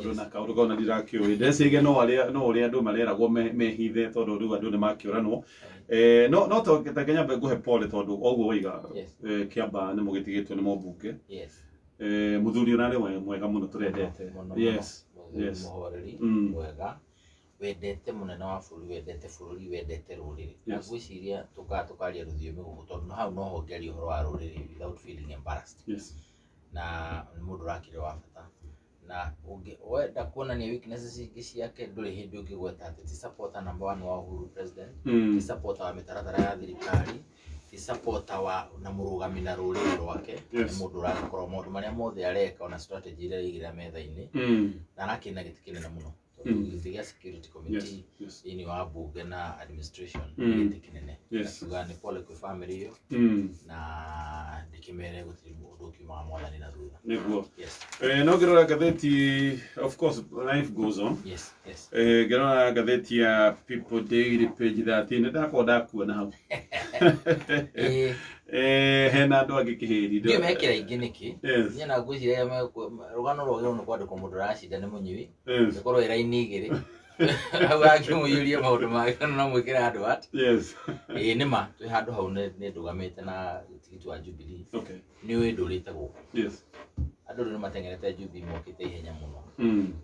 Tondũ na kaũndũ kau na ndirakĩũĩ. Ndĩreciria no arĩa no ũrĩa andũ mareragwo mehithe tondũ rĩu andũ nĩ makĩũranwo. No to ta nyambe ngũhe pole tondũ oguo waiga Kĩambaa nĩ mũgĩtigĩtwo nĩ mũmbunge. Mũthuri ũrarĩ mwega mũno tũrendete. Mũno, mũno. Mũthuri mũhoreri, mwega, wendete mũnene wa bũrũri, wendete bũrũri, wendete rũrĩrĩ. Na ngwĩciria tũkaga tũkaria rũthiomi gũkũ tondũ hau noho ngĩaria ũhoro wa rũrĩrĩ without feeling embarrassed. Na nĩ mũndũ ũrakĩrĩ wa bata. Na wenda kuonania weaknesses ingĩ ciake ndũrĩ hĩndĩ ũngĩgweta atĩ ti supporter number one wa Uhuru president, ti supporter wa mĩtaratara ya thirikari, ti supporter wa na mũrũgami na rũrĩrĩ rwake. Nĩ mũndũ ũragĩkorwo maũndũ marĩa mothe areka ona strategy iria araigĩrĩra metha-inĩ, na arakĩrĩ na gĩtĩ kĩnene mũno. Tondũ gĩtĩ gĩa security committee thĩinĩ wa bunge na administration nĩ gĩtĩ kĩnene. Ngakiuga nĩ pole kwĩ family ĩyo na ndĩkĩmere gũtirĩ ũndũ ũkiumaga mwathani na thutha. Nĩguo. No ngĩrora ngathĩti, of course life goes on. Ngĩrora ngathĩti ya People Daily page 13 nĩ ndakorwo ndakuona hau. Hena andũ angĩ kĩhĩri. Ndiũĩ mekĩra ingĩ nĩkĩ. Niĩ na ngwĩciria rũgano rwagĩrĩirwo nĩ kwandĩkwo mũndũ ũracinda nĩ mũnyui. Ĩkorwo ĩ raini igĩrĩ. Hau akĩmũiyũria maũndũ make no mwĩkĩre advert. Ĩĩ nĩ ma twĩ handũ hau nĩ ndũgamĩte na tigiti wa Jubilee. Nĩ ũĩ ndũrĩte gũkũ. Andũ rĩu nĩ mateng'erete Jubilee mokĩte ihenya mũno.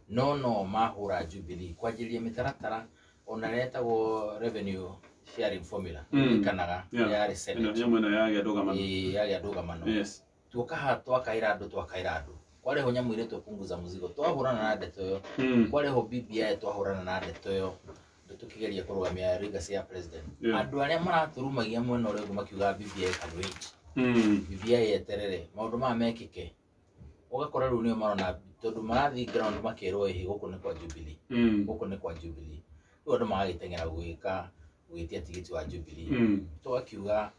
No no mahũra Jubilee kwanjĩrĩria mĩtaratara ona ĩrĩa ĩtagwo revenue sharing formula. Ririkanaga yarĩ Senate. Ĩno nyamũ ĩno yagĩa ndũgamano. Ĩĩ yagĩa ndũgamano. Tuoka haha twakaĩra andũ twakaĩra andũ. Kwarehwo nyamũ ĩretwo punguza mzigo twahũrana na ndeto ĩyo. Kwarehwo BBI twahũrana na ndeto ĩyo. Tũkĩgeria kũrũgamia legacy ya president. Andũ arĩa maratũrumagia mwena ũrĩa ũngĩ makiugaga BBI can wait. BBI yeterere maũndũ maya mekĩke. Ũgakora rĩu nĩo marona tondũ marathiĩ ground makerwo ĩhĩ gũkũ nĩ kwa Jubilee. Gũkũ nĩ kwa Jubilee. Rĩu andũ magagĩteng'era gwĩka gwĩtia tigiti wa Jubilee. Tũgakiuga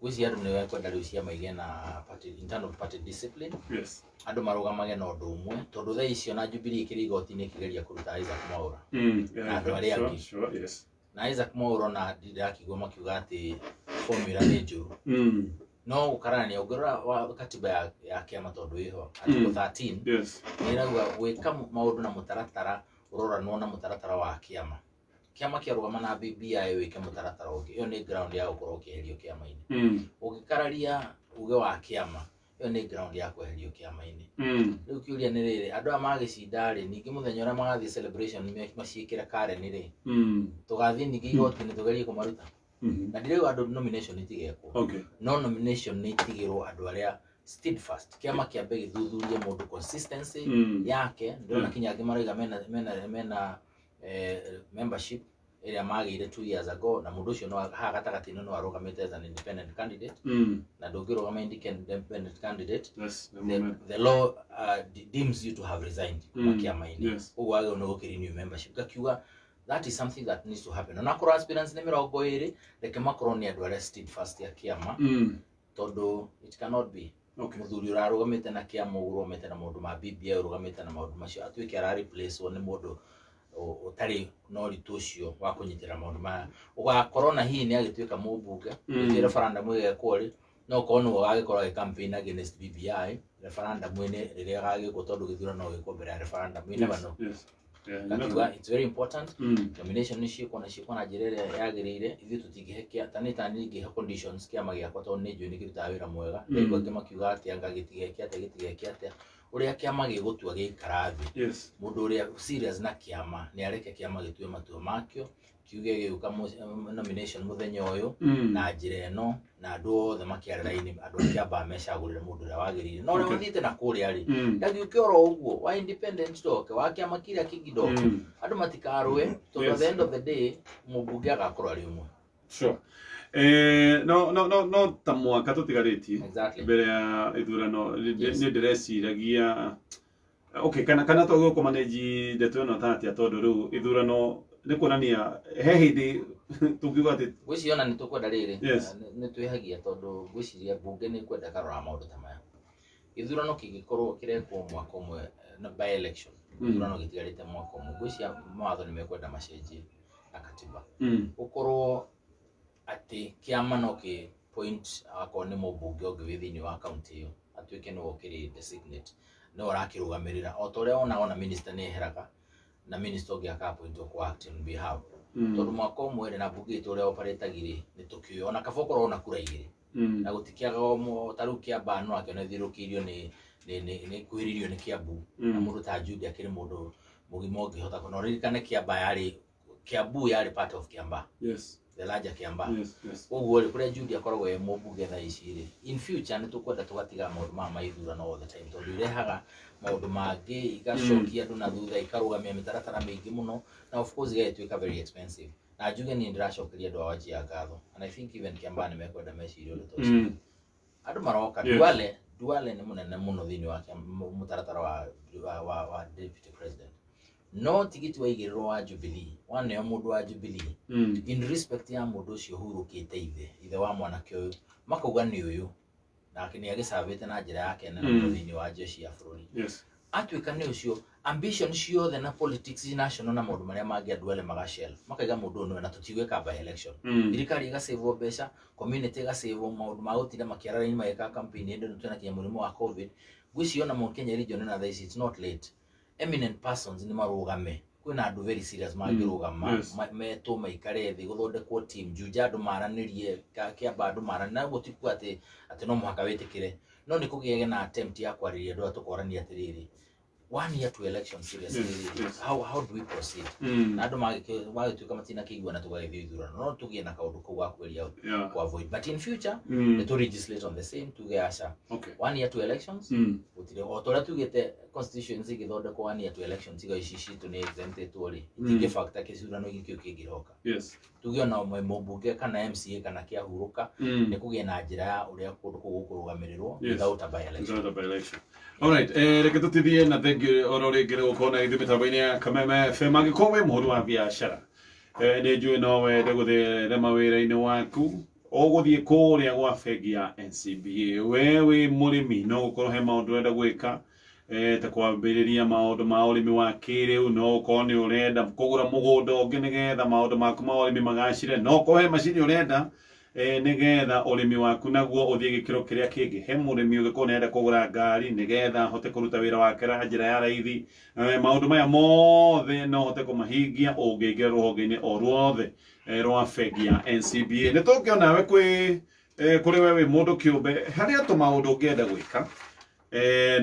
ngwĩciria andũ nĩ mekwenda rĩu ciama igĩe na party, internal party discipline. Andũ marũgamage na ũndũ ũmwe tondũ thaa icio na Jubilee ĩkĩrĩ igoti-inĩ ĩkĩgeria kũruta Isaac Mwaura. Na andũ arĩa angĩ. Na Isaac Mwaura ona ndĩrakĩigua makiuga atĩ formula nĩ njũru. No gũkararania ũngĩrora wa katiba ya kĩama tondũ ĩho article 13 nĩ ĩrauga gwĩka maũndũ na mũtaratara ũroranwo na mũtaratara wa kĩama. Kĩama kĩarũgama na BBI wĩke mũtaratara ũngĩ, ĩyo nĩ ground ya gũkorwo ũkĩeherio kĩama-inĩ. Ũngĩkararia uge wa kĩama, ĩyo nĩ ground ya kweherio kĩama-inĩ. Rĩu kĩũria nĩ rĩrĩ, andũ aya magĩcinda rĩ, ningĩ mũthenya ũrĩa magathiĩ celebration maciĩkĩre Karen rĩ, tũgathiĩ ningĩ igoti-inĩ tũgerie kũmaruta. Na ndirauga andũ nomination itigekwo. No nomination nĩ itigĩrwo andũ arĩa steadfast. Kĩama kĩambe gĩthuthurie mũndũ consistency yake. Ndĩrona kinya angĩ marauga mena membership ĩrĩa magĩire 2 years ago, na mũndũ ũcio no haha gatagatĩ-inĩ no arũgamĩte as an independent candidate. Na ndũngĩrũgama independent candidate, Yes, the moment. the law deems you to have resigned kuma kĩama-inĩ. Ũguo wagĩrĩirwo nĩ gũkĩ-renew membership. Ngakiuga that is something that needs to happen. Onakorwo aspirants nĩ 20, reke makorwo nĩ andũ arĩa steadfast ya kĩama, tondũ it cannot be. Mũthuri ũrarũgamĩte na kĩama, ũrũgamĩte na maũndũ ma BBI, ũrũgamĩte na maũndũ macio, atuĩke ara replace wo nĩ mũndũ ũtarĩ na ũritũ ũcio wa kũnyitĩrĩra maũndũ maya. Ũgakorwo na hihi nĩ agĩtuĩka mũmbunge, gũtirĩ referendum ĩgekwo rĩ, no ũkorwo nĩwe ũgagĩkorwo agĩ campaign against BBI referendum ĩnĩ rĩrĩa ĩgagĩkwo, tondũ gĩthurano no gĩkwo mbere ya referendum. You never know. Ngakiuga it's very important. Nomination nĩ ciĩkwo na ciĩkwo na njĩra ĩrĩa yagĩrĩire. Ithuĩ tũtingĩhe kĩa, ta niĩ ta niĩ ingĩhe conditions kĩama gĩakwa tondũ nĩ njũĩ nĩ kĩrutaga wĩra mwega. Ndaigua angĩ makiuga atĩ anga gĩtigeke atĩa, gĩtigeke atĩa. Ũrĩa kĩama gĩgũtua gĩikara thĩ. Mũndũ ũrĩa serious na kĩama nĩ areke kĩama gĩtue matua makĩo, kiuge gĩgũka nomination mũthenya ũyũ na njĩra ĩno, na andũ othe makĩare raini, andũ a Kĩambaa mecagũrĩre mũndũ ũrĩa wagĩrĩire. Na ũrĩa ũthiĩte na kũrĩa rĩ, ndagĩũke oro ũguo, wa independent ndoke, wa kĩama kĩrĩa kĩngĩ ndoke. Andũ matikarũe, tondũ at the end of the day, mũmbunge agakorwo arĩ ũmwe. No, no, no, no ta mwaka tũtigarĩtie mbere ya ithurano, nĩ ndĩreciragia okay, kana to gũkũ manage ndeto ĩno ta atĩa, tondũ rĩu ithurano nĩ kuonania he hĩndĩ tũngiuga atĩ Ngwĩciria ona nĩ tũkwenda rĩrĩ, nĩ twĩhagia tondũ ngwĩciria mbunge nĩ kwenda karora maũndũ ta maya. Gĩthurano kĩngĩkorwo kĩrekwo mwaka ũmwe na by election, gĩthurano gĩtigarĩte mwaka ũmwe, ngwĩciria mawatho nĩ mekwenda macenjie na katiba. Gũkorwo atĩ kĩama no kĩ point akorwo nĩ mũmbunge ũngĩ wĩ thĩinĩ wa kaunti ĩyo atuĩke nĩwe ũkĩrĩ designate. Nĩwe ũrakĩrũgamĩrĩra o ta ũrĩa wonaga ona minister nĩ eheraga na minister ũngĩ aka-appointwo kũ act on behalf, tondũ mwaka ũmwe rĩ, na mbunge itũ ũrĩa operate rĩ, nĩ tũkĩũĩ ona kaba ũkorwo na kura igĩrĩ na gũtikĩaga ta rĩu Kĩambaa no akĩona thiũrũrũkĩirio nĩ kuhĩrĩirio nĩ Kiambu na mũndũ ta Jude akĩrĩ mũndũ mũgima ũngĩhota na ũririkane Kĩambaa yarĩ, Kiambu yarĩ part of Kiambaa, the larger Kiambaa. Koguo rĩ, kũrĩa Jude akoragwo e mũmbunge thaa ici rĩ, in future nĩ tũkwenda tũgatiga maũndũ maya ma ithurano all the time, tondũ irehaga maũndũ mangĩ, igacokia andũ na thutha, ikarũgamia mĩtaratara mĩingĩ mũno, na of course igagĩtuĩka very expensive. Na njuge niĩ ndĩracokeria andũ a Wajir ngatho, and I think even Kiambaa nĩ mekwenda mecirie ũndũ ta ũcio. Andũ maroka. Duale nĩ mũnene mũno thĩinĩ wa mũtaratara wa deputy president, no tigiti waigĩrĩrwo wa Jubilee, waneo mũndũ wa Jubilee, in respect ya mũndũ ũcio ũhurũkĩte, ithe wa mwanake ũyũ, makauga nĩ ũyũ, nake nĩ agĩcabĩte na njĩra yake nene mũno thĩinĩ wa jeshi ya bũrũri. Atuĩka nĩ ũcio, ambition ciothe na politics national na maũndũ marĩa mangĩ, andũ arĩa magashelf, makaiga mũndũ ũyũ nĩwe, na tũtigwĩka by election. Thirikari ĩgacĩvwo mbeca, community ĩgacĩvwo maũndũ ma gũtinda makĩara raini magĩka campaign hĩndĩ ĩno twĩna kinya mũrimũ wa COVID. Ngwĩciria ona Mount Kenya region na thaa ici it's not late, eminent persons nĩ marũgame, kwĩna andũ very serious mangĩrũgama. Metwo maikare thĩ, gũthondekwo team Juja, andũ maranĩrie, Kĩamba andũ maranĩrie, na ũguo ti kuga atĩ no mũhaka wĩtĩkĩre, no nĩ kũgĩage na attempt ya kwarĩria andũ aya, tũkorania atĩrĩrĩ, one year to election, seriously, how do we proceed? Na andũ magĩtuĩka matinakĩiguana, tũgagĩthiĩ ithurano, no tũgĩe na kaũndũ kau ga kũgeria ku avoid, but in future nĩ tũ legislate on the same, tuge aca, one year to elections gũtirĩ, o ta ũrĩa tugĩte constitutions igĩthondekwo, one year to elections iga ici citũ nĩ exemptĩtwo rĩ, itingĩ factor gĩcurano gĩkĩ kĩngĩroka. Tuge ona ũmwe mũmbunge kana MCA kana kĩahurũka, nĩ kũgĩe na njĩra ya ũrĩa kũndũ kũu gũkũrũgamĩrĩrwo without a by election. Without a by-election. Alright, reke tũtithie na thank you oro rĩngĩ nĩ gũkorwo na ithuĩ mĩtambo-inĩ ya Kameme FM. Angĩkorwo wĩ mũhũri wa biacara, nĩ njũĩ no wende gũtherema wĩra-inĩ waku, ũgũthiĩ kũrĩa gwa bengi ya NCBA. We wĩ mũrĩmi, no gũkorwo he maũndũ ũrenda gwĩka, ta kwambĩrĩria maũndũ ma ũrĩmi wa kĩrĩu, no ũkorwo nĩ ũrenda kũgũra mũgũnda ũngĩ nĩgetha maũndũ maku ma ũrĩmi magacĩre, no ũkorwo he macini ũrenda, nĩgetha ũrĩmi waku naguo ũthiĩ gĩkĩro kĩrĩa kĩngĩ. He mũrĩmi ũngĩkorwo nĩarenda kũgũra ngari nĩgetha ahote kũruta wĩra wake na njĩra ya raithi. Maũndũ maya mothe no ũhote kũmahingia ũngĩingĩra rũhonge-inĩ o ruothe rwa bengi ya NCBA. Nĩ tũngĩona we kwĩ kũrĩ we wĩ mũndũ kĩũmbe harĩa tũmaũndũ ũngĩenda gwĩka,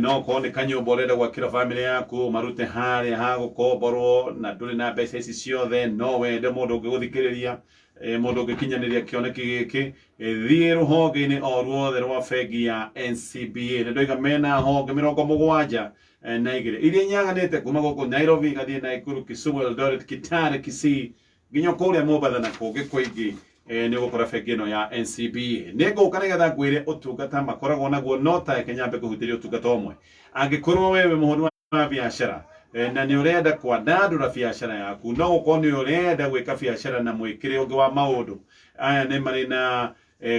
no korwo nĩ kanyũmba ũrenda gwakĩra bamĩrĩ yaku, marute harĩa ha gũkomborwo na ndũrĩ na mbeca ici ciothe, no wende mũndũ ũngĩgũthikĩrĩria, mũndũ ũngĩkinyanĩria kĩoneki gĩkĩ, thiĩ rũhonge-inĩ o ruothe rwa bengi ya NCBA. Nĩ ndoiga mena honge 72 iria inyaganĩte kuma gũkũ Nairobi igathiĩ Nakuru, Kisumu, Eldoret, Kitale, Kisii, nginya kũrĩa Mombatha na kũngĩ kũingĩ. Nĩ ũgũkora bengi ĩno ya NCBA. Nĩ ngũka nĩgetha ngwĩre ũtungata makoragwo naguo, no ta reke nyambe kũhutĩria ũtungata ũmwe. Angĩkorwo wewe mũhũri wa biacara, na nĩ ũrenda kwandandũra biacara yaku, no gũkorwo nĩ ũrenda gwĩka biacara na mwĩkĩre ũngĩ wa maũndũ aya, nĩ marĩ na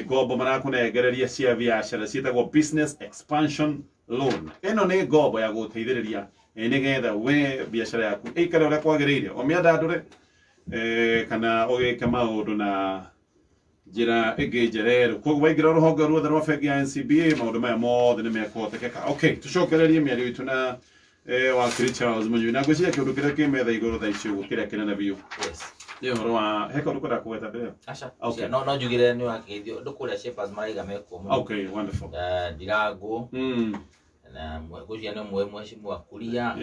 ngombo marakũnengereria cia biacara ciĩtagwo business expansion loan. Ĩno nĩ ngombo ya gũgũteithĩrĩria, nĩgetha we biacara yaku ĩikare ũrĩa kwagĩrĩire, ũmĩandandũre, kana ũgĩke maũndũ na njĩra ĩngĩ njereru. Koguo waingĩra rũhonge ruothe rwa bengi ya NCBA, maũndũ maya mothe nĩ mekũhotekeka. Okay, tũcokererie mĩario itũ na wakiri Charles Mũnyui, na ngwĩciria kĩũndũ kĩrĩa kĩ metha igũrũ thaa ici ũguo, kĩrĩa kĩnene biũ, nĩ ũhoro wa he kaũndũ kwenda kũgweta mbere ĩyo? Aca. No njugire nĩ wakĩgeithio andũ kũrĩa Shepherds maraiga mekuo mũno. Okay, wonderful. Ndirango na ngwĩciria nĩ ũmwe mheshimiwa Kuria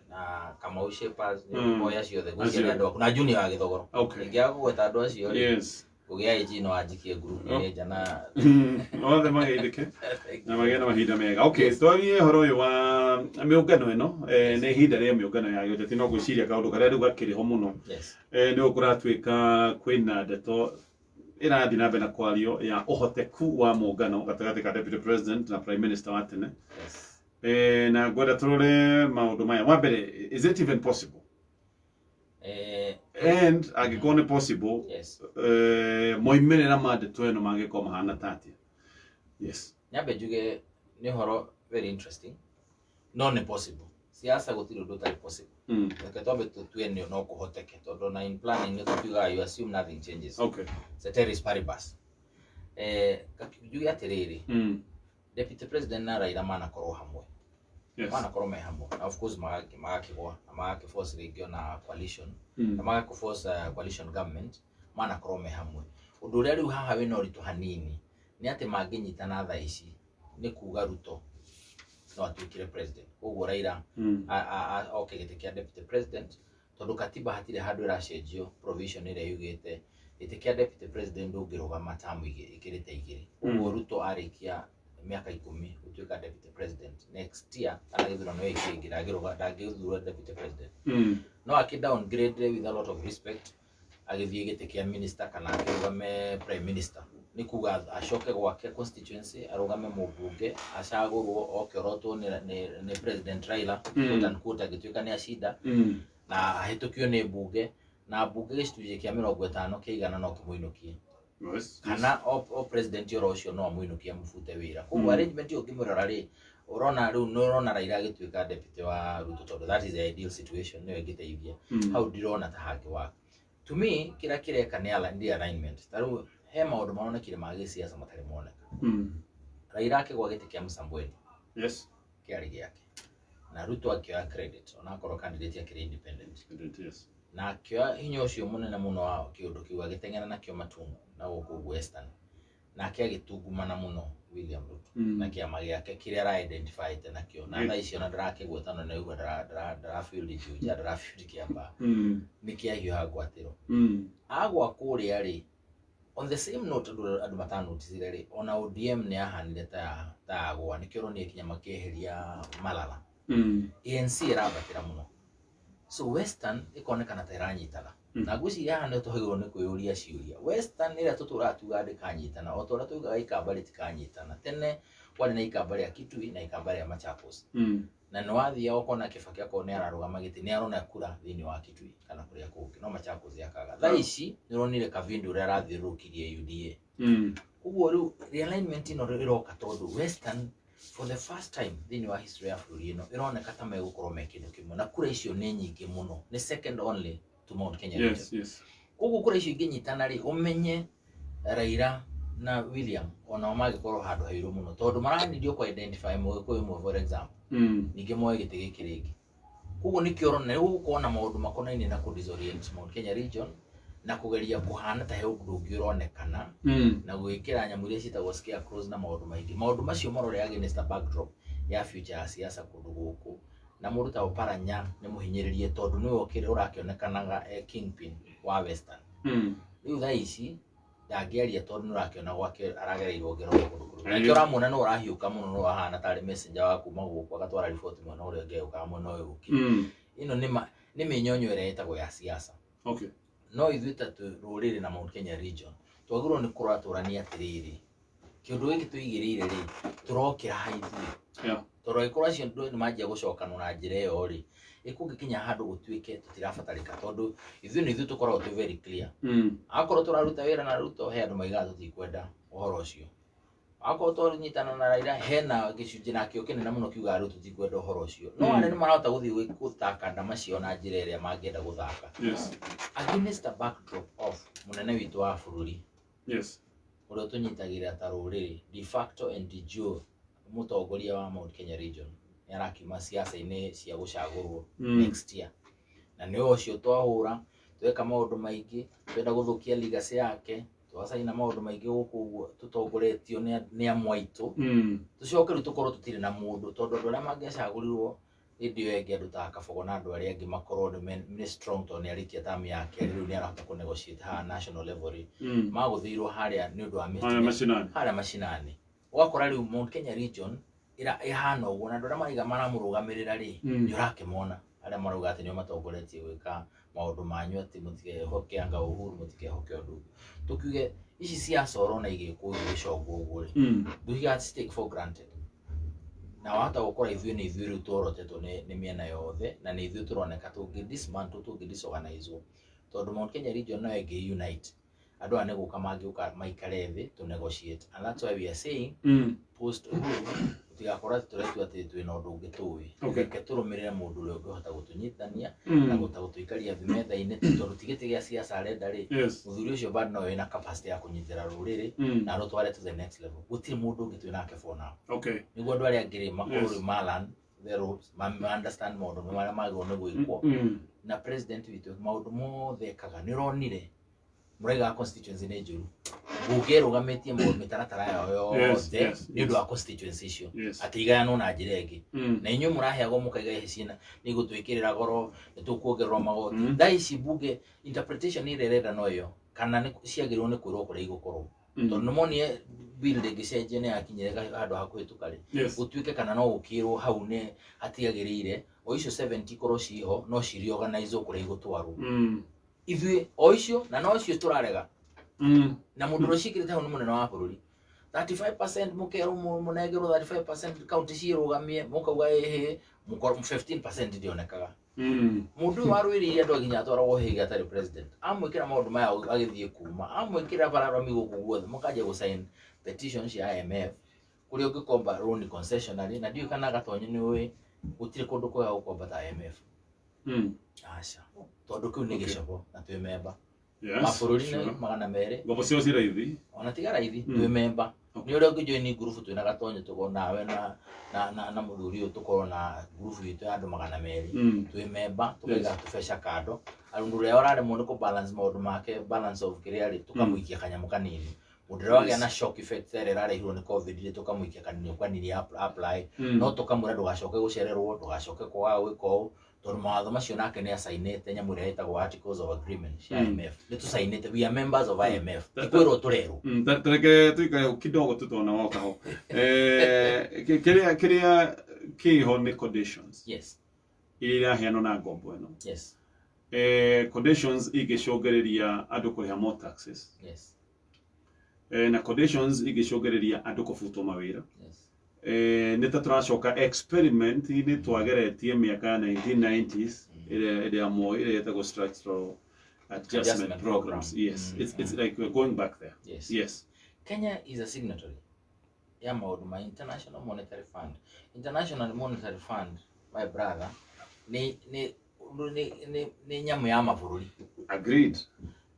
na Kamau Shepherds nĩ moya ciothe, ngwĩciria nĩ andũ aku na Junior wa Gĩthogoro. Ingĩaga kũgweta andũ acio rĩ, kũgĩa AG no anjikie ngurubu-inĩ nja na Othe mageithĩke na magĩe na mahinda mega. Okay, twarie ũhoro ũyũ wa mĩũngano ĩno. Nĩ ihinda rĩa mĩũngano ya gĩũteti, no ngwĩciria kaũndũ karĩa rĩu gakĩrĩ ho mũno, nĩ kũratuĩka kwĩna ndeto ĩrathiĩ na mbere na kwario ya ũhoteku wa mũngano gatagatĩ ka deputy president na prime minister wa tene. Na ngwenda tũrore maũndũ maya. Wa mbere, is it even possible? And angĩkorwo nĩ possible, moimĩrĩra ma ndeto ĩno mangĩkorwo mahana ta atĩa? Yes. Nyambe njuge nĩ ũhoro very interesting, no nĩ possible. Siasa gũtirĩ ũndũ ũtarĩ possible. Reke twambe tũtue nĩ no kũhoteke, tondũ na in planning nĩ tũtugaga you assume nothing changes, ceteris paribus. Njuge atĩrĩrĩ, deputy president na Raila manakorwo hamwe. Yes. Manakorwo me hamwe na of course magakĩgwa na magakĩforce rĩngĩ ona coalition na magakĩforce coalition government, manakorwo me hamwe. Ũndũ ũrĩa rĩu haha wĩna ũritũ hanini nĩ atĩ mangĩnyitana thaa ici nĩ kuga Ruto no atuĩkire president, koguo Raila oke gĩtĩ kĩa deputy president, tondũ katiba hatirĩ handũ ĩracenjio provision ĩrĩa yugĩte gĩtĩ kĩa deputy president ndũngĩrũgama term ĩkĩrĩte 2. Koguo Ruto arĩkia mĩaka 10 gũtuĩka deputy president next year, kana gĩthurano gĩkĩ kĩngĩ ndangĩthurwo deputy president. No akĩ downgrade with a lot of respect, agĩthiĩ gĩtĩ kĩa minister kana akĩrũgame prime minister, nĩ kuga acoke gwake constituency, arũgame mũmbunge, acagũrwo, oke orotwo nĩ President Raila, quote unquote, agĩtuĩka nĩ acinda na ahĩtũkio nĩ mbunge, na mbunge gĩcunjĩ kĩa 50% no kĩmũinũkie. Kana o president oro ũcio no amũinũkie amũbute wĩra. Koguo arrangement ĩyo ũngĩmĩrora rĩ, ũrona rĩu nĩ ũrona Raila agĩtuĩka deputy wa Ruto, tondũ that is the ideal situation, nĩyo ĩngĩteithia. Hau ndirona ta hangĩ work. To me, kĩrĩa kĩreka nĩ alignment. Ta rĩu he maũndũ maronekire ma gĩsiasa matarĩ moneka. Raila akĩgwa gĩtĩ kĩa Msambweni kĩarĩ gĩake, na Ruto akĩoya credit onakorwo candidate akĩrĩ independent. Na akĩoya hinya ũcio mũnene mũno wa kĩũndũ kĩu, agĩteng'era nakĩo Matungu na gũkũ Western, nake agĩtungumana mũno William Ruto na kĩama gĩake kĩrĩa ara-identify nakĩo, na thaa ici ona ndarakĩgweta, no nĩaigua ndara field Juja, ndara field Kiambaa, nĩ kĩahiũha ngwatĩro. Agwa kũrĩa rĩ, on the same note, andũ matanoticire rĩ, ona ODM nĩ yahanire ta yagwa, nĩkĩo ũronire kinya makĩeheria Malala. ANC ĩrambatĩra mũno, so Western ĩkonekana ta ĩranyitana. Na ngwĩciria haha nĩ twagĩrĩirwo nĩ kwĩyũria ciũria. Western ĩrĩa tũtũraga tugaga ndĩkanyitana, o ta ũrĩa tugaga ikamba rĩtikanyitana. Tene kwarĩ na ikamba rĩa Kitui na ikamba rĩa Machakos, na nĩ wathiaga ũkona Kibaki akorwo nĩ ararũgama gĩtĩ, nĩ arona kura thĩinĩ wa Kitui kana kũrĩa kũngĩ, no Machakos yakaga. Thaa ici nĩ ũronire Kavindu ũrĩa arathiũrũrũkirie UDA. Koguo rĩu realignment ĩno ĩroka tondũ Western for the first time thĩinĩ wa history ya bũrũri ĩno ĩroneka ta megũkorwo me kĩndũ kĩmwe, na kura icio nĩ nyingĩ mũno, nĩ second only to Mount Kenya region. Koguo kura icio ingĩnyitana rĩ, ũmenye Raila na William onao mangĩkorwo handũ hairũ mũno, tondũ maranirio kũ identify Mũgĩkũyũ ũmwe, for example, ningĩ moe gĩtĩ gĩkĩ rĩngĩ. Koguo nĩkĩo ũrona nĩ gũgũkorwo na maũndũ makonainie na kũ disorient Mount Kenya region na kũgeria kũhana ta he ũndũ ũngĩ ũronekana na gwĩkĩra nyamũ iria ciĩtagwo scarecrows na maũndũ maingĩ. Maũndũ macio marore against a backdrop ya future ya siasa kũndũ gũkũ, na mũndũ ta Oparanya nĩ mũhinyĩrĩrie, tondũ nĩwe ũrakĩonekanaga e kingpin wa Western. Rĩu thaa ici ndangĩaria, tondũ nĩ ũrakĩona gwake aragereirwo ngero kũndũ kũrĩa. Nake ũramuona nĩ ũrahiũka mũno, nĩ ũrahana tarĩ messenger wa kuma gũkũ agatwara riboti mwena ũrĩa ũngĩ, agĩũkaga mwena ũyũ ũngĩ. Ĩno nĩ mĩnyonyo ĩrĩa ĩtagwo ya siasa. No ithuĩ ta rũrĩrĩ na Mount Kenya region twagĩrĩirwo nĩ kũrora tũranie atĩrĩrĩ, kĩũndũ gĩkĩ tũigĩrĩire rĩ, tũrokĩra ha ithuĩ? Tondũ angĩkorwo acio andũ nĩ manjia gũcokanwo na njĩra ĩyo rĩ, ĩkũngĩkinya handũ gũtuĩke tũtirabatarĩka, tondũ ithuĩ nĩ ithuĩ tũkoragwo twĩ very clear. Akorwo tũraruta wĩra na Ruto, he andũ maigaga tũtikwenda ũhoro ũcio. Akorwo tũnyitana na Raila, hena gĩcunjĩ nakĩo kĩnene mũno kiugaga rĩu tũtikwenda ũhoro ũcio. No arĩa nĩ marahota gũthiĩ gũthaka ndama ciao na njĩra ĩrĩa mangĩenda gũthaka against a backdrop of mũnene witũ wa bũrũri ũrĩa ũtũnyitagĩrĩra ta rũrĩrĩ, de facto and de jure mũtongoria wa Mount Kenya region, nĩ arakiuma siasa-inĩ cia gũcagũrwo next year, na nĩ ũcio twahũra tweka maũndũ maingĩ, twenda gũthũkia legacy yake, twacaina maũndũ maingĩ gũkũ ũguo tũtongoretio nĩ amwe aitũ. Tũcoke rĩu tũkorwo tũtirĩ na mũndũ, tondũ andũ arĩa mangĩacagũrirwo hĩndĩ ĩyo ĩngĩ, andũ ta Kabogo na andũ arĩa angĩ, makorwo nĩ strong, tondũ nĩ arĩkia term yake, rĩu nĩ arahota kũ negotiate haha national level rĩ, magũthĩirwo harĩa nĩ ũndũ wa Harĩa macinani. Harĩa macinani. Ũgakora rĩu Mount Kenya region ĩhana ũguo, na andũ arĩa maraiga maramũrũgamĩrĩra rĩ, nĩ ũrakĩmona arĩa marauga atĩ nĩo matongoretie gwĩka maũndũ manyu, atĩ mũtikehoke anga Uhuru, mũtikehoke ũndũ ũngĩ. Tũkiuge ici ciaca ũrona igĩkwo igĩcongwo ũguo rĩ, do you take for granted? Na wahota gũkora ithuĩ nĩ ithuĩ rĩu tworotetwo nĩ mĩena yothe, na nĩ ithuĩ tũroneka tũngĩ dismantle, tũngĩ disorganize, tondũ Mount Kenya region no ĩngĩ unite, andũ aya nĩ gũka mangĩũka maikare thĩ to negotiate. And that's why we are saying post Uhuru tũtigakorwo atĩ tũretua atĩ twĩna ũndũ ũngĩ tũĩ. Reke tũrũmĩrĩre mũndũ ũrĩa ũngĩhota gũtũnyitithania na gũta gũtũikaria thĩ metha-inĩ, tondũ ti gĩtĩ gĩa siasa arenda rĩ, mũthuri ũcio bado no wĩna capacity ya kũnyitĩra rũrĩrĩ na rũtware to the next level. Gũtirĩ mũndũ ũngĩ twĩ nake for now. Nĩguo andũ arĩa angĩ rĩ makorwo rĩu malan the ropes, ma understand maũndũ marĩa magĩrĩirwo nĩ gwĩkwo. Na president witũ maũndũ mothe ekaga nĩ ũronire mũraiga constituency nĩ njũru, bunge ĩrũgamĩtie mĩtaratara yayo yothe nĩ ũndũ wa constituency icio atĩ igayanwo na njĩra ĩngĩ. Na inyuĩ mũraheagwo mũkaiga ici ciĩna nĩ igũtwĩkĩrĩra goro, nĩ tũkuongererwo magoti. Thaa ici bunge interpretation ĩrĩa ĩrenda no ĩyo, kana nĩ ciagĩrĩirwo nĩ kwĩrwo kũrĩa igũkorwo, tondũ nĩ monire bill ndĩngĩcenjia nĩ yakinyire handũ ha kũhĩtũka rĩ, gũtuĩke kana no gũkĩrwo hau nĩ hatiagĩrĩire, o icio 70 ikorwo ciho no cireorganize kũrĩa igũtwarwo. Ithuĩ o icio na no icio tũrarega. Na mũndũ ũrĩa ũciĩkĩrĩte hau nĩ mũnene wa bũrũri. 35% mũkerwo mũnengerwo 35% county ciĩrũgamie, mũkauga ĩhĩ, 15% ndĩonekaga. Mũndũ ũyũ warũĩrĩire andũ nginya atwaragwo Hague atarĩ president, amwĩkĩra maũndũ maya agĩthiĩ kuma amwĩkĩra bararami gũkũ guothe, mũkanjia gũ sign petition cia IMF kũrĩa ũngĩkomba loan concessionary, na ndiũĩ kana Gatonyi nĩ ũĩ gũtirĩ kũndũ kwega gũkomba ta IMF. Aca, tondũ kĩu nĩ gĩcogo na twĩ memba mabũrũri nĩ 200. Ngombo ciao ci raithi. Ona tiga raithi, twĩ memba. Nĩ ũrĩa ũngĩjoini ngurubu twĩna Gatonyi, tũkorwo nawe na mũthuri ũyũ, tũkorwo na ngurubu itũ ya andũ 200, twĩ memba, tũkaiga tũbeca kando. Mũndũ ũrĩa ũraremwo nĩ kũ balance maũndũ make, balance of kĩrĩa rĩ, tũkamũikia kanyamũ kanini. Mũndũ ũrĩa wagĩa na shock effect ĩrĩa ĩrarehirwo nĩ COVID rĩ, tũkamũikia kanini kanini apply, no tũkamwĩra ndũgacoke gũcererwo, ndũgacoke kwaga gwĩka ũũ, tondũ mawatho macio nake nĩ acainĩte nyamũ ĩrĩa ĩtagwo articles of agreement cia IMF. Nĩ tũcainĩte, we are members of IMF, ti kwĩrwo tũrerwo. Tareke tuikare kidogo tutona woka ho. Kĩrĩa kĩho nĩ conditions iria iraheanwo na ngombo ĩno. Conditions ingĩcũngĩrĩria andũ kũrĩha more taxes. Na conditions ingĩcũngĩrĩria andũ kũbutwo mawĩra. Nĩ ta tũracoka experiment-inĩ twageretie mĩaka ya 1990s ĩrĩa Moi ĩrĩa ĩtagwo structural adjustment adjustment programs. Program. Yes, it's like we're going back there. Yes. Kenya is a signatory ya maũndũ ma International Monetary Fund. International Monetary Fund, my brother, nĩ nyamũ ya mabũrũri. Agreed.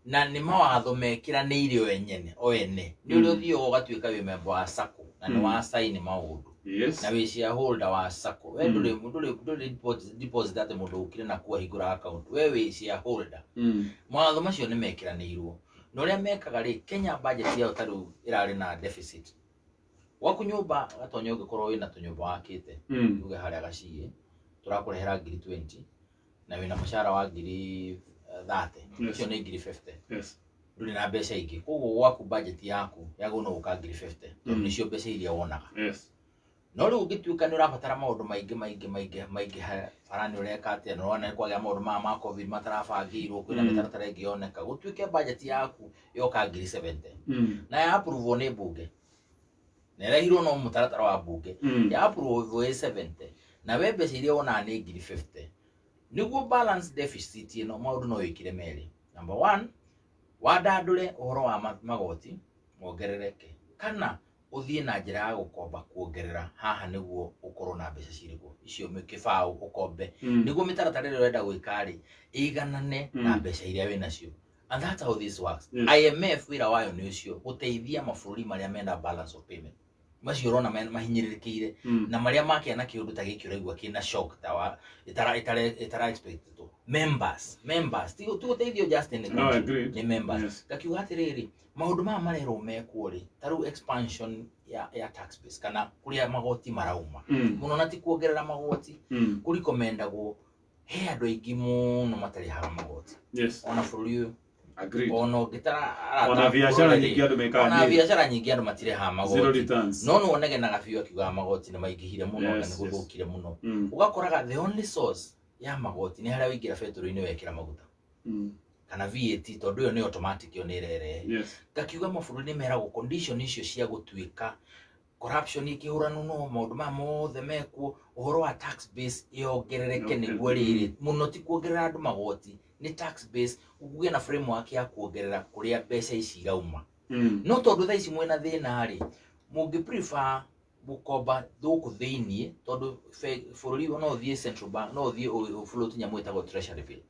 Na nĩ mawatho mekĩranĩire o enyene o ene. Nĩ ũrĩa ũthiaga ũgatuĩka wĩ member wa SACCO na nĩ wa sign maũndũ. Na wĩ shareholder wa SACCO. We ndũrĩ deposit atĩ mũndũ ũkire na kuahingũra account. We wĩ shareholder. Mawatho macio nĩ mekĩranĩirwo. Na ũrĩa mekaga rĩ, Kenya budget yao ta rĩu ĩrarĩ na deficit. Gwaku nyũmba Gatonya ũngĩkorwo wĩna tũnyũmba wakĩte, tuge harĩa Gaciĩ, tũrakũrehera ngiri 20 na wĩna mũcara wa ngiri 30. Icio nĩ ngiri 50. Ndũrĩ na mbeca ingĩ. Koguo gwaku budget yaku yagĩrĩirwo nĩ gũka ngiri 50, tondũ nĩcio mbeca iria wonaga. No rĩu ũngĩtuĩka nĩ ũrabatara maũndũ maingĩ maingĩ maingĩ maingĩ, bara nĩ ũreka atĩa, nĩ ũrona nĩ kwagĩa maũndũ maya ma COVID matarabangĩirwo, kwĩna mĩtaratara ĩngĩ yoneka, gũtuĩke budget yaku yoka ngiri 70. Na ya approve nĩ mbunge. Na ĩrehirwo no mũtaratara wa mbunge. Ya approve ĩ 70. Na we mbeca iria wonaga nĩ ngiri 50. Nĩguo balance deficit ĩno, maũndũ no wĩkire merĩ. Number one, wandandũre ũhoro wa magoti mongerereke, kana ũthiĩ na njĩra ya gũkomba kuongerera haha nĩguo ũkorwo na mbeca cirĩkũ icio kĩbaũ ũkombe, nĩguo mĩtaratara ĩrĩa ũrenda gwĩka rĩ ĩiganane na mbeca iria wĩnacio. And that's how this works. IMF wĩra wayo nĩ ũcio, gũteithia mabũrũri marĩa mena balance of payment macio ũrona mahinyĩrĩrĩkĩire, na marĩa makĩa na kĩũndũ ta gĩkĩ ũraigua kĩna shock ta wa ĩtara expected to members ti gũteithio just in the No, country, agreed. nĩ members. Ngakiuga atĩrĩrĩ, maũndũ maya marerwo mekwo rĩ, ta rĩu expansion ya tax base kana kũrĩa magoti marauma, mũno na ti kuongerera magoti, kũrikomendagwo he andũ aingĩ mũno matarĩhaga magoti ona bũrũri ũyũ. Ona ũngĩtara arata Ona biacara bũrũri nyingĩ andũ mekaga ona nil. biacara nyingĩ andũ matirĩhaga Zero magoti. returns. No nĩ wonegenaga biũ akiugaga magoti nĩ maingĩhire mũno, na nĩ gũthũkire mũno. Ũgakoraga the only source ya magoti nĩ harĩa waingĩra betũrũ-inĩ wekĩra maguta. Kana VAT, tondũ ĩyo nĩ automatic, ĩyo nĩ ĩrerehe. Ngakiuga mabũrũri nĩ meragwo condition icio cia gũtuĩka corruption ikĩhũranwo no maũndũ maya mothe mekwo, ũhoro wa tax base yongerereke nĩguo rĩrĩ mũno ti kuongerera andũ magoti, nĩ tax base kũgĩe na framework ya kuongerera kũrĩa mbeca ici irauma. No tondũ thaa ici mwĩna thĩna rĩ, mũngĩ prefer gũkomba gũkũ thĩiniĩ, tondũ bũrũri no ũthiĩ central bank, no ũthiĩ ũfloat nyamũ ĩtagwo treasury bill.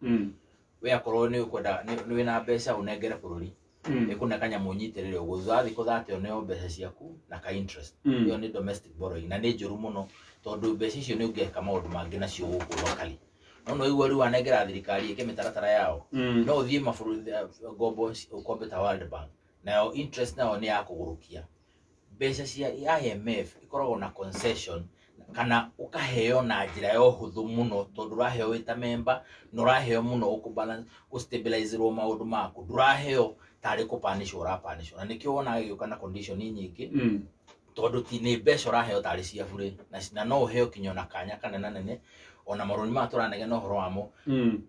We akorwo nĩ ũkwenda, nĩ wĩna mbeca ũnengere bũrũri, ĩkũne kanyamũ ũnyitĩrĩre ũguo, thutha wa thikũ 30 ũneo mbeca ciaku na ka interest. Ĩyo nĩ domestic borrowing na nĩ njũru mũno. Tondũ mbeca icio nĩ ũngĩka maũndũ mangĩ nacio gũkũ locally. No no igua rĩu wanengera thirikari ĩke mĩtaratara yao. No ũthiĩ mabũrũri ngombo ũkombe ta World Bank. Nayo interest nayo nĩ ya kũgũrũkia. Mbeca cia IMF ikoragwo na concession kana ũkaheo na njĩra ya ũhũthũ mũno tondũ ũraheo wĩ ta member na ũraheo mũno ũkũ-balance gũ-stabilize-rwo maũndũ maku, ndũraheo tarĩ kũpanishwo ũrapanishwo, na nĩkĩo wonaga ĩgĩũka na condition nyingĩ tondũ ti nĩ mbeca ũraheo tarĩ cia burĩ, na no ũheo kinya ona kanya kanene nene ona marũni maya tũranegena ũhoro wamo.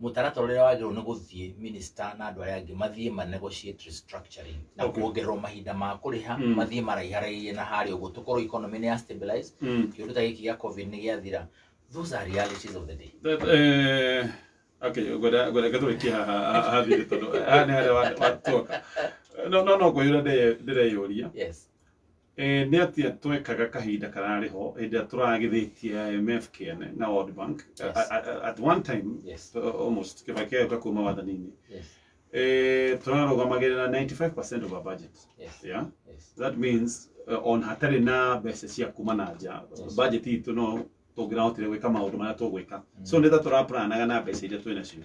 Mũtaratara ũrĩa wagĩrĩirwo nĩ gũthiĩ, minister na andũ arĩa angĩ mathiĩ ma negotiate restructuring na kuongererwo mahinda ma kũrĩha, mathiĩ maraiharairie na harĩa ũguo tũkorwo economy nĩ ya stabilize, kĩũndũ ta gĩkĩ gĩa COVID nĩ gĩathira. Those are realities of the day. Okay, ngwenda ngatũrĩkie haha hathire tondũ haha nĩ harĩa watuoka. No kwĩyũria ndĩreyũria. Nĩ atĩa twekaga kahinda kararĩ ho hĩndĩ ĩrĩa tũragithĩtie IMF kĩene na World Bank? At one time, almost Kibaki agĩũka kuma wathani-inĩ, tũrarũgamagĩrĩra 95% of our budget. Yeah? That means on hatarĩ na mbeca cia kuma na nja, budget itũ no tũngĩrahotire gwĩka maũndũ marĩa tũgwĩka. So nĩ ta tũraplanaga na mbeca iria twĩ nacio.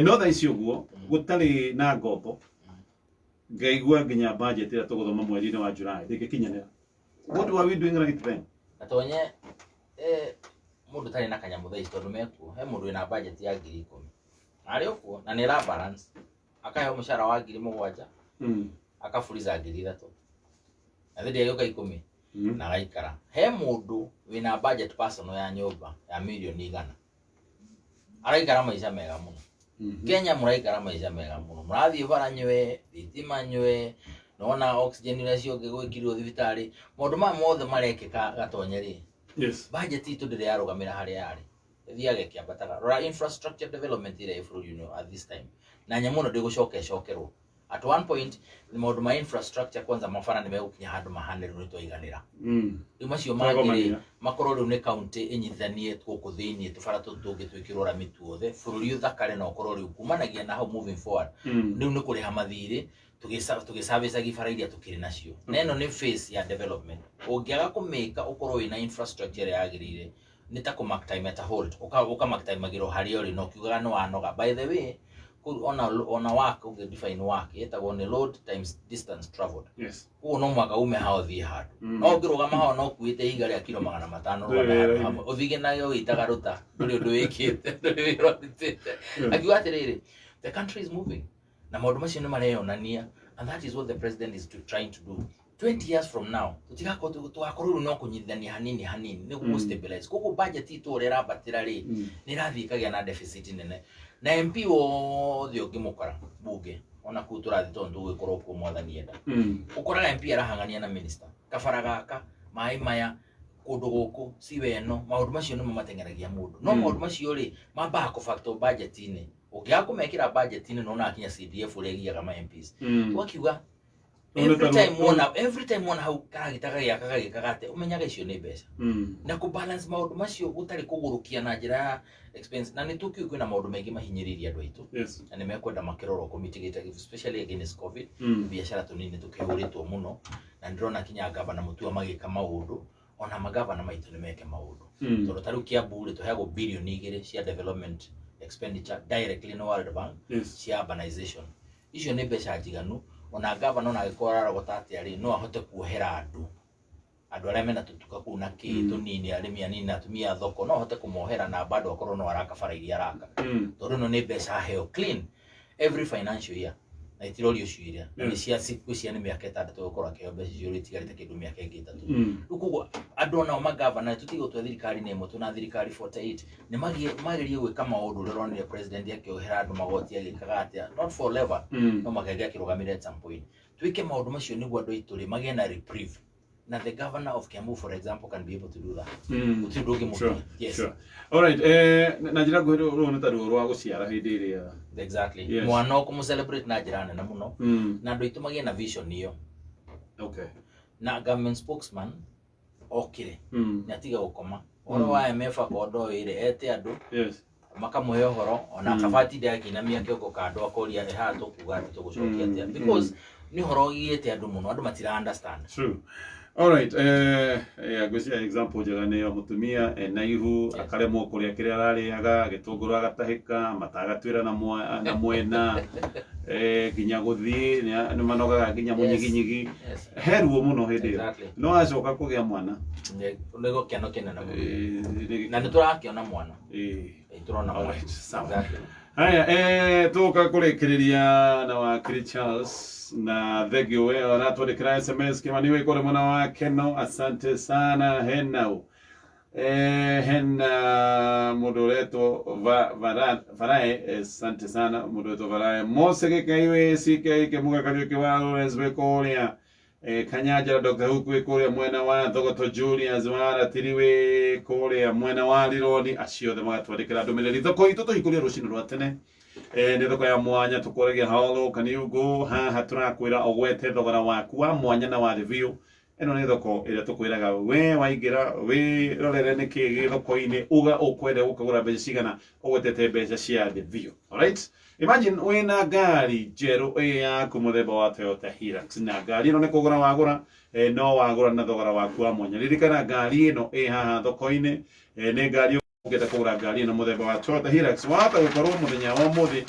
No thaa ici ũguo gũtarĩ na ngombo, ngaigua nginya budget ĩrĩa tũgũthoma mweri-inĩ wa July ndĩngĩkinyanĩra. What were we doing right then? Gatonye, mũndũ ũtarĩ na kanyamũ thaa ici tondũ mekuo, he mũndũ wĩna budget ya 10,000 arĩ ũkuo na nĩ ĩra balance, akaheo mũcara wa 7,000, akaburiza 3,000 na thĩ ndĩagĩũka 10 na agaikara. He mũndũ wĩna budget personal ya nyũmba ya 100,000,000, araikara maica mega mũno. Kenya mũraikara maica mega mũno, mũrathiĩ bara nywe, thitima nywe, nona oxygen iria ciongĩ gwĩkirwo thibitarĩ, maũndũ maya mothe marekĩka Gatonye rĩ. Budget itũ ndĩrĩ yarũgamĩra harĩa yarĩ, ĩthiaga ĩkĩambataga. Rora infrastructure development ĩrĩa ĩ bũrũri-inĩ at this time, na nyamũ ĩno ndĩgũcoka ĩcokerwo. At one point maũndũ ma infrastructure kwanza mabara nĩ megũkinya handũ mahane rĩu nĩ twaiganĩra. Rĩu macio mangĩ rĩ, makorwo rĩu nĩ county ĩnyitithanie gũkũ thĩiniĩ, tũbara tũtũ tũngĩ twĩkĩrwo rami tuothe, bũrũri ũthakare na ũkorwo rĩu kumanagia na hau moving forward. Rĩu nĩ kũrĩha mathirĩ tũgĩcabĩcagia bara iria tũkĩrĩ nacio. Na ĩno nĩ phase ya development. Ũngĩaga kũmĩka ũkorwo wĩna infrastructure ĩrĩa yagĩrĩire, nĩ ta kũ-mark time at a hold, ũka-mark time agĩrwo harĩa ũrĩ na ũkiugaga nĩ wanoga. By the way, ona work ũngĩ define work ĩtagwo nĩ load times distance traveled. Koguo no mũhaka ume haha ũthiĩ handũ. No ũngĩrũgama haha no ũkuĩte ihiga rĩa kiro 500 rũgame handũ hamwe, ũthiĩ nayo ũgĩitaga rũta, ndũrĩ ũndũ wĩkĩte, ndũrĩ wĩra ũrutĩte. Akiuga atĩrĩrĩ, the country is moving na maũndũ macio nĩ mareyonania, and that is what the president is trying to do. 20 years from now tũtigakorwo, tũgakorwo rĩu no kũnyitithania hanini hanini nĩguo stabilize. Koguo budget itũ ũrĩa ĩrambatĩra rĩ, nĩ ĩrathiĩ ĩkagĩa na deficit nene, na MP wothe ũngĩmũkora bunge ona kũu tũrathiĩ tondũ tũgũgĩkorwo kuo mwathani enda, ũkoraga MP arahang'ania na minister kabara gaka, maĩ maya kũndũ gũkũ siwe ĩno, maũndũ macio nĩmo mateng'eragia mũndũ. No maũndũ macio rĩ, mambaga kũ-factor budget-inĩ. Ũngĩaga kũmekĩra budget-inĩ, nĩwonaga kinya CDF ũrĩa ĩgiaga ma MPs. Twakiuga every time wona hau karagita gagĩaka gagĩkaga atĩa, ũmenyaga icio nĩ mbeca. Na kũ balance maũndũ macio gũtarĩ kũgũrũkia na njĩra ya expense, na nĩ tũkiũĩ kwĩna maũndũ maingĩ mahinyĩrĩirie andũ aitũ, na nĩ mekwenda makĩrorwo kũ mitigate, especially against COVID. Biacara tũnini tũkĩhũrĩtwo mũno, na ndĩrona kinya gavana Mutua magĩka maũndũ, ona magavana maitũ nĩ meke maũndũ, tondũ ta rĩu Kiambu rĩ, tũheagwo 2 birioni cia development expenditure directly nĩ World Bank cia urbanization. Icio nĩ mbeca njiganu, ona gavana ona angĩkorwo ararogota atĩa rĩ, no ahote kuohera andũ arĩa mena tũtuka kũu na kĩ tũnini, arĩmi anini na atumia a thoko, no ahote kũmohera na bado akorwo no araka bara iria araka, tondũ ĩno nĩ mbeca aheo clean every financial year na itirorio ciũria, na nĩ cia gwĩcia nĩ mĩaka 6 gũkorwo akĩheo mbeca icio, rĩu itigarĩte kĩndũ mĩaka ĩngĩ 3. Rĩu koguo andũ onao magavana, tũtige gũtua thirikari nĩ ĩmwe, twĩna thirikari 48, nĩ magerie gwĩka maũndũ ũrĩa ũronire president akĩohera andũ magoti agĩkaga atĩa, not forever, no makenge akĩrũgamĩrĩra at some point. Twĩke maũndũ macio nĩguo andũ aitũ rĩ magĩe na reprieve, na the governor of Kiambu, for example, can be able to do that. Gũtirĩ ũndũ ũngĩmũgiria. Yes. Sure. All right, na njĩra nguhĩ rũrũ nĩ ta ruo rwa gũciara hĩndĩ ĩrĩa Exactly. Mwana ũkũmũ celebrate na njĩra nene mũno, na andũ aitũ magĩe na vision ĩyo. Na government spokesman okire, nĩ atige gũkoma ũhoro wa IMF, akorwo ndoĩre ete andũ makamũhe ũhoro, ona kabati ndakĩinamia kĩongo kando akoria ĩ haha tũkuga atĩ tũgũcokia atĩa, because nĩ ũhoro ũgiĩte andũ mũno, andũ matira understand. True. Alright, ngwĩciria example njega nĩ ya mũtumia ena ihu, akaremwo kũrĩa kĩrĩa ararĩaga, gĩtũngũrũ agatahĩka, mata agatuĩra na mwena, nginya gũthiĩ nĩ manogaga nginya mũnyiginyigi. He ruo mũno hĩndĩ ĩyo. No acoka kũgĩa mwana. Nĩ gĩkeno kĩnene mũno. Na nĩ tũrakĩona mwana. Tũrona mwana. Sawa. Haya, tũka kũrĩkĩrĩria na wakiri Charles na thegio we aratwandĩkĩra SMS Kimani wĩ kũrĩ mwena wa Keno, asante sana henau. Hena mũndũ ũretwo Varae, asante sana mũndũ ũretwo Varae. Mose Gĩkai wĩ CK Kĩmuga Kariũki wa Lawrence wĩ kũrĩa Kanyanjara Dr. Huku wĩ kũrĩa mwena wa Thogoto, Julius wa Ratiri wĩ kũrĩa mwena wa Rironi, acio othe magatwandĩkĩra ndũmĩrĩri. Thoko itũ tũhingũrie rũcinĩ rwa tene. Nĩ thoko ya mwanya tũkũragia how low can you go. Haha tũrakwĩra ũgwete thogora waku wa mwanya na wa review. Ĩno nĩ thoko ĩrĩa tũkwĩraga we waingĩra wĩrorere nĩkĩ gĩ thoko-inĩ, uga ũkwenda gũkagũra mbeca cigana, ũgwetete mbeca cia thĩ biũ. Alright? Imagine wĩna ngari njerũ ĩ yaku mũthemba wa Toyota Hilux, na ngari ĩno nĩ kũgũra wagũra, no wagũra na thogora waku wa mwanya. Ririkana ngari ĩno ĩ haha thoko-inĩ, nĩ ngari ũngĩenda kũgũra ngari ĩno mũthemba wa Toyota Hilux, wahota gũkorwo mũthenya wa ũmũthĩ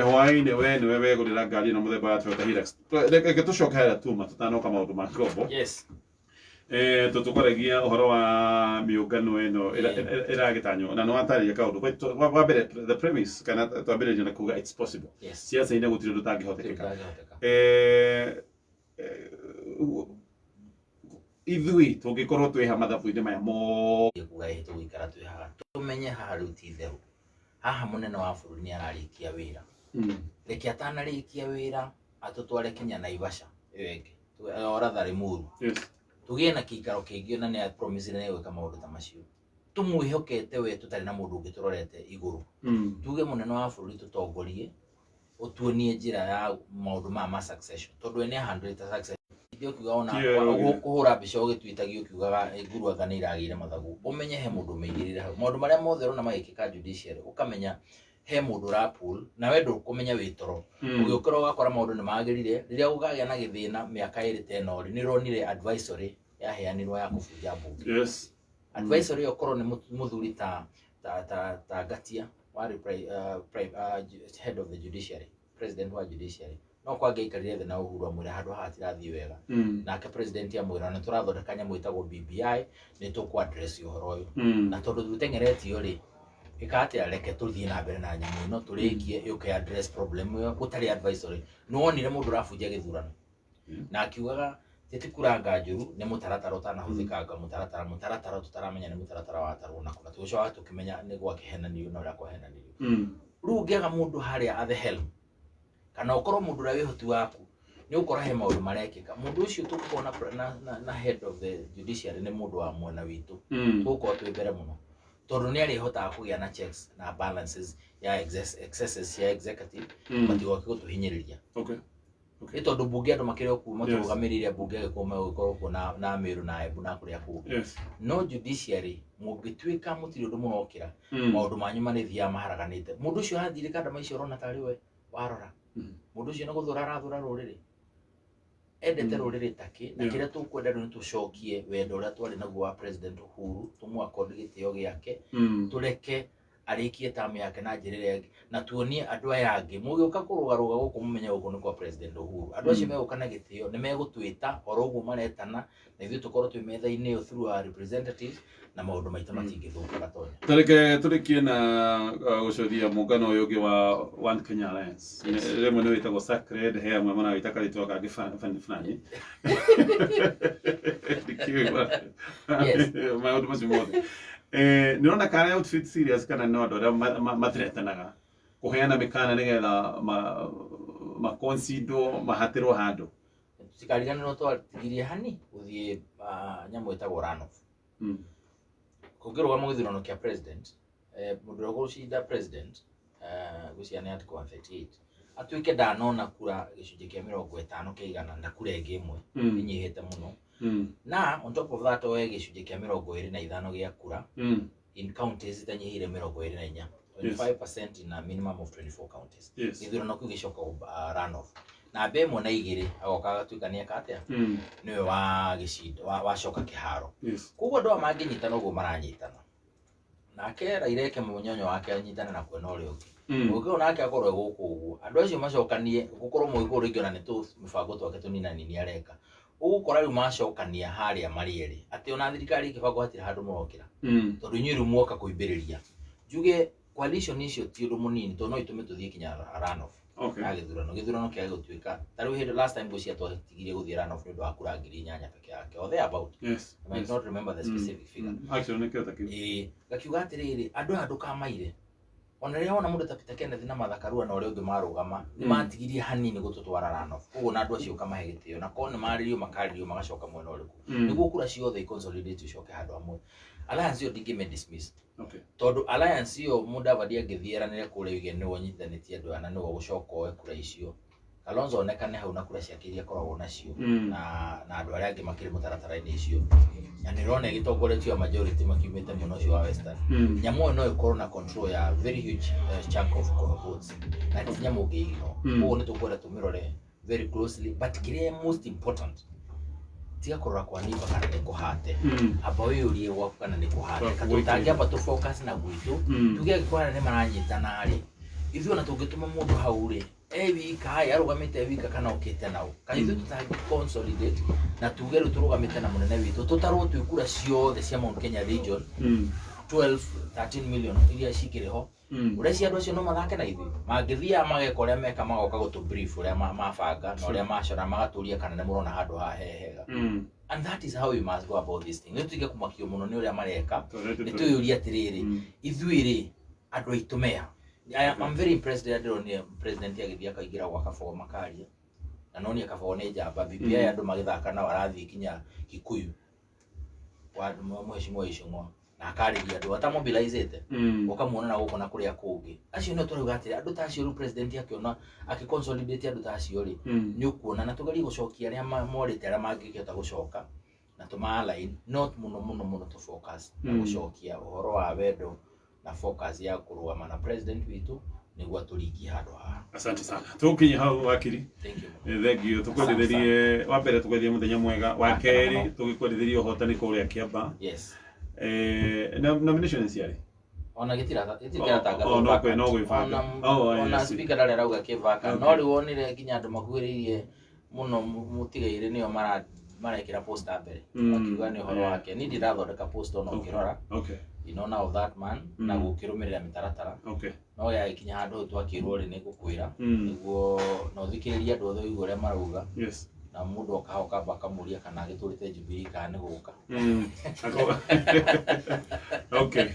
hwaĩ-inĩ we nĩwe wegũrĩra ngari ĩno mũthemba wa Toyota Hilux. Reke tũcoke harĩa tuma tũtanoka maũndũ ma ngombo. Yes. Tũtũkoragia ũhoro wa mĩũngano ĩno ĩragĩtanywo na nĩ watarĩria kaũndũ wa mbere, the premise, kana twambĩrĩria na kuga it's possible. Yes. Siasa-inĩ gũtirĩ ũndũ ũtangĩhotekeka. Ithuĩ tũngĩkorwo twĩ ha mathabu-inĩ maya mothe kuga ĩ tũgũikara twĩ haha, tũmenye haha rĩu ti itherũ. Haha mũnene wa bũrũri nĩ ararĩkia wĩra. Reke atanarĩkia wĩra atũtware kinya Naivasha ĩyo ĩngĩ, oratha Limuru. Tũgĩe na kĩikaro kĩngĩ, na nĩ promise nĩ egwĩka maũndũ ta macio. Tũmwĩhokete we, tũtarĩ na mũndũ ũngĩ tũrorete igũrũ. Tuge mũnene wa bũrũri tũtongorie, ũtuonie njĩra ya maũndũ maya ma succession, tondũ we nĩ ahandĩte succession. Ithe ũkiuga ona kũhũra mbica ũgĩtwitagia ũkiugaga nguru anga nĩ iragĩire mathagu, ũmenye he mũndũ ũmĩigĩrĩire hau. Maũndũ marĩa mothe ũrona magĩkĩka judiciary, ũkamenya he mũndũ ũrapull, na we ndũkũmenya wĩ toro. Ũgĩũkĩra ũgakora maũndũ nĩ magĩrire. Rĩrĩa gũkagĩa na gĩthĩna mĩaka ĩrĩ ta ĩno rĩ, nĩ ũronire advisory yaheanirwo ya kũbunja mbunge. Advisory ĩyo korwo nĩ mũthuri ta Ngatia warĩ head of the judiciary, president wa judiciary, no kwa angĩaikarire thĩ na Uhuru amwĩre handũ haha hatirathiĩ wega. Nake president amwĩra nĩ tũrathondeka nyamũ ĩtagwo BBI, nĩ tũkũ address ũhoro ũyũ. Na tondũ tũteng'eretio rĩ, ĩka atĩa, reke tũthiĩ na mbere na nyamũ ĩno tũrĩkie yũke address problem ĩyo gũtarĩ advisory. Nĩ wonire mũndũ ũrabunja gĩthurano na akiugaga ti kuranga njũru, nĩ mũtaratara ũtanahũthĩkanga, mũtaratara tũtaramenya nĩ mũtaratara watarwo nako, na tũgĩcoka tũkĩmenya nĩ gwakĩhenanirio na ũrĩa kwahenanirio. Rĩu ũngĩaga mũndũ harĩa at the helm, kana ũkorwo mũndũ ũrĩa wĩ hoti waku, nĩ ũgũkora he maũndũ marekĩka. Mũndũ ũcio tũgũkorwo na head of the judiciary nĩ mũndũ wa mwena witũ, tũgũkorwo twĩ mbere mũno, tondũ nĩ arĩhotaga kũgĩa na checks na balances ya excesses cia executive, matigoke gũtũhinyĩrĩria. Nĩ tondũ mbunge andũ makĩrĩ o kuo matũrũgamĩrĩire mbunge ĩgĩkorwo megũgĩkorwo kuo na Meru na Embu na kũrĩa kũngĩ. No judiciary mũngĩtuĩka mũtirĩ ũndũ mũrokĩra, maũndũ manyu marĩthiaga maharaganĩte. Mũndũ ũcio arathirĩka ndama icio ũrona tarĩ we warora. Mũndũ ũcio nĩ gũthũra arathũra rũrĩrĩ. Endete rũrĩrĩ takĩ, na kĩrĩa tũkwenda rĩu nĩ tũcokie wendo ũrĩa twarĩ naguo wa President Uhuru, tũmũ-accord gĩtĩo gĩake, tũreke arĩkie term yake na njĩra ĩrĩa ĩngĩ, na tuonie andũ aya angĩ mũgĩũka kũrũgarũga gũkũ mũmenye gũkũ nĩ kwa President Uhuru. Andũ acio megũka na gĩtĩo, nĩ megũtwĩta oro ũguo maretana, na ithuĩ tũkorwo twĩ metha-inĩ ĩyo through our representatives, na maũndũ maitũ matingĩthũka gatonya. Tareke tũrĩkie na gũcoria mũngano ũyũ ũngĩ wa One Kenya Alliance. Rĩmwe nĩ wĩtagwo Sacred, he amwe marawĩta karĩtwa kangĩ fulani. Maũndũ macio mothe. Nĩ ũrona karĩ outfit serious kana no andũ arĩa mathiretanaga kũheana mĩkana nĩgetha maconsiderwo mahatĩrwo handũ. Tũtikariganĩrwo twatigirie hani gũthiĩ nyamũ ĩtagwo runoff. Kũngĩrũgama gĩthurano kĩa president, mũndũ ũrĩa ũgũcinda president, ngwĩciria nĩ article 138, atuĩke ndanona kura gĩcunjĩ kĩa 50 kĩa igana na kura ĩngĩ ĩmwe ĩnyihĩte mũno. Na on top of that oe gĩcunjĩ kĩa 25 gĩa kura in counties itanyihĩire 24, 25% in a minimum of 24 counties. Gĩthurano kĩu gĩcoka runoff. Namba 1 na 2 agoka agatuĩka nĩ eka atĩa, nĩwe wa gĩcinda wacoka kĩharo. Koguo andũ aya mangĩnyitana ũguo maranyitana, nake Raila eke mũnyonyo wake anyitane na kwena ũrĩa ũngĩ, Mũgĩkũyũ nake akorwo e gũkũ ũguo, andũ acio macokanie, gũkorwo Mũgĩkũyũ rĩngĩ ona nĩ tũmĩbango twake tũninanini areka, ũgũkora rĩu macokania harĩa marĩ erĩ, atĩ ona thirikari ĩkĩbangwo hatirĩ handũ mũrokĩra, tondũ inyuĩ rĩu mwoka kũimbĩrĩria. Njuge coalition icio ti ũndũ mũnini, tondũ no itũme tũthiĩ kinya runoff ya gĩthurano. Gĩthurano kĩage gũtuĩka ta rĩu hĩndĩ last time ngwĩciria twatigirie gũthiĩ runoff nĩ ũndũ wa kura 8,000 peke yake or there about. I might not remember the specific figure. Actually nĩ kĩo ta kĩu. Ĩĩ, ngakiuga atĩrĩrĩ, andũ aya ndũkamaire, ona rĩrĩa wona mũndũ ta Peter Kenneth na Martha Karua na ũrĩa ũngĩ marũgama, nĩ matigirie hanini gũtũtwara runoff. Koguo na andũ acio ũkamahe gĩtĩo, na korwo nĩ marĩrio makarĩrio magacoka mwena ũrĩkũ, nĩguo kura ciothe i consolidate icoke handũ hamwe. Alliance ĩyo ndingĩme dismiss, tondũ alliance ĩyo Mudavadi angĩthiĩ eranĩre kũrĩa oige nĩwe ũnyitithanĩtie andũ aya na nĩwe ũgũcoka oe kura icio, Kalonzo onekane hau na kura ciake iria akoragwo nacio, na andũ arĩa angĩ makĩrĩ mũtaratara-inĩ icio, na nĩ ũrona ĩgĩtongoretio a majority makiumĩte mwena ũcio wa Western, nyamũ ĩyo no ĩkorwo na control ya very huge chunk of votes, na ti nyamũ ũngĩ-ignore. Koguo nĩ tũkwenda tũmĩrore very closely, but kĩrĩa most important, tiga kũrora kwa neighbor kana nĩ kũhate, amba wĩyũrie gwaku kana nĩ kũhate. Gwaku Ka gwitũ. Tũtangĩamba tũ focus na gwitũ, tuge angĩkorwo arĩa nĩ maranyitana rĩ, ithuĩ ona tũngĩtũma mũndũ hau rĩ, e wika ĩ, arũgamĩte e wika kana okĩte nao, kana ithuĩ tũtangĩ consolidate na tuge rĩu tũrũgamĩte na mũnene witũ, tũtarwo twĩ kura ciothe cia Mount Kenya region 12 13 million iria cikĩrĩ ho, ũreciria andũ acio no mathake na ithuĩ? Mangĩthiaga mageka ũrĩa meka, magoka gũtũ brief ũrĩa mabanga na ũrĩa macora, magatũria kana nĩ mũrona handũ haha he hega. And that is how we must go about this thing. Nĩ tũtige kũmakio mũno nĩ ũrĩa mareka, nĩ twĩyũrie atĩrĩrĩ, ithuĩ rĩ, andũ aitũ meha? I'm very impressed rĩrĩa ndĩronire president agĩthiĩ akaingĩra gwa Kabogo makaria, na nonie Kabogo nĩ njamba. BBI andũ magĩthaka nao, arathiĩ kinya Kikuyu kwa mheshimiwa Ichung'wa na akarĩria andũ atamobilizĩte, ũkamuona na gũkũ na kũrĩa kũngĩ. Acio nĩo tũrauga atĩrĩ, andũ ta acio rĩu president akĩona akĩconsolidate andũ ta acio rĩ, nĩ ũkuona na tũgerie gũcokia arĩa morĩte, arĩa mangĩkĩhota gũcoka na tũma align, not mũno mũno mũno tũ focus na gũcokia ũhoro wa wendo na focus ya kũrũgama na president witũ nĩguo atũringie handũ haha. Asante sana, tũkinye hau, wakiri. Thank you mũno. Thank you. Tũkwendithĩrie wa mbere, tũkwendithĩrie mũthenya mwega wa Asante kerĩ, mũno. tũgĩkwendithĩrie ũhotani kũrĩa Kĩamba. Nomination ciarĩ Ona gĩtira Oh, no gwĩbanga. Oh, ona yes. Speaker ndarĩ arauga kĩvaka, no rĩu wonire nginya andũ makuhĩrĩirie mũno mũtigairĩ nĩo marekĩra poster mbere, makiuga nĩ ũhoro wake. Niĩ ndirathondeka poster ona ũkĩrora in honor of that man na gũkĩrũmĩrĩra mĩtaratara, no yagĩkinya handũ hau twakĩrwo rĩ, nĩ ngũkwĩra nĩguo na ũthikĩrĩrie andũ othe ũigue ũrĩa marauga, na mũndũ oka hau kamba akamũria kana agĩtũrĩte Jubilee kana nĩ gũka. Okay,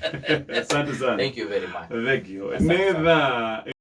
asante sana. Thank you very much. Thank you. Asante Nĩ sana. thaa